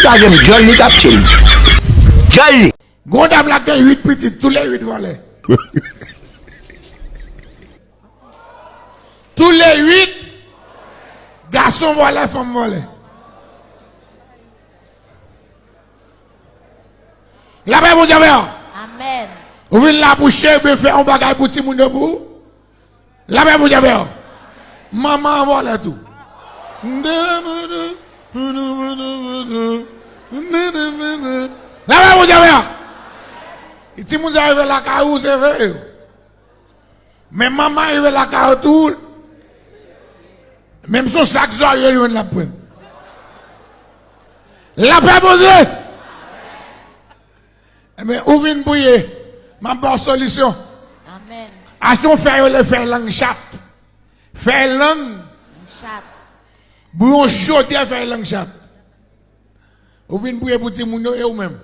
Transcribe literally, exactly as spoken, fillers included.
Twazyèm djòl li t ap tchil. Djòl li. Gon dam la gen uit pitit, tou le uit vòlè. Tou le uit gason vòlè, fanm vòlè. Lapè Bondye avè w. Amèn. Ou vin la pou chebe fè yon bagay pou timoun yo pou ou. Lapè Bondye avè w. Manman an vòlè tou. Lapè Bondye avè w. Timoun sa rive lakay ou se vre. Men manman rive lakay ou tou. Menm son sak zòrye yo jwenn l ap pran. Lapè Bondye. Ebyen, ou vin priye, m ap ba w solisyon. Amèn. Achte yon fè yo le fè lang chat. Fè lang. Chat. Bouyon chodyè fè lang chat. Ou vin priye pou timoun yo e ou menm.